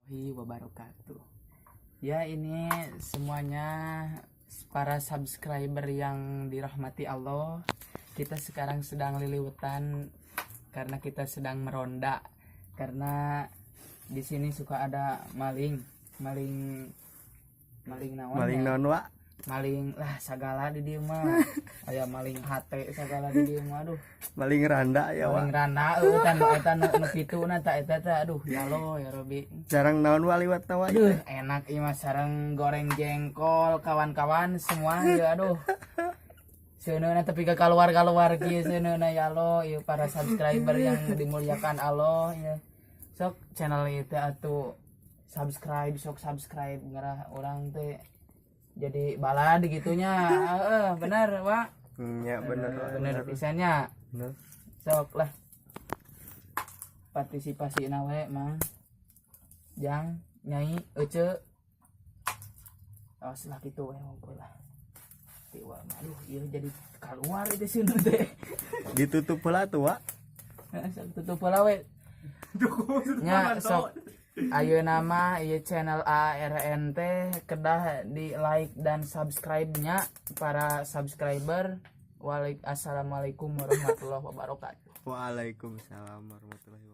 Wabarakatuh. Ya, ini semuanya para subscriber yang dirahmati Allah. Kita sekarang sedang liliwetan karena kita sedang meronda, karena di sini suka ada maling, maling, maling naon Maling ya? Naon, Wa? Maling lah sagala di dieu mah. Aya maling hate sagala di dieu mah, aduh. Maling randa ya, Wa. Maling randa euy, eta nu eta nu nu kituna ta eta teh, aduh, ya Allah, ya Robi. Sareng naon, Wa, liwat na, Wa? Aduh, enak ieu mah sareng goreng jengkol, kawan-kawan semua ya, aduh. Seuneuna tapi ke keluar-keluar kieu seuneuna, ya Allah, ieu para subscriber yang dimuliakan Allah ya. Sok channel itu atuh subscribe, sok subscribe, ngerah orang teh jadi balad gitunya. Heeh, bener, Pak. Ya, bener, Wa. Bener pisan nya. Bener. Sok lah partisipasi we, Mang, Jang, Nyai, Ece. Awas lah gitu we, ngumpul lah. Tiwa, aduh, iya, jadi keluar itu sih teh. Ditutup heula tuh, Wa. Heeh, sok tutup heula we. Nya sok ayeuna mah ieu channel ARNT kedah di like dan subscribe nya, para subscriber. Waalaikumsalam, assalamualaikum warahmatullahi wabarakatuh. Waalaikumsalam warahmatullahi.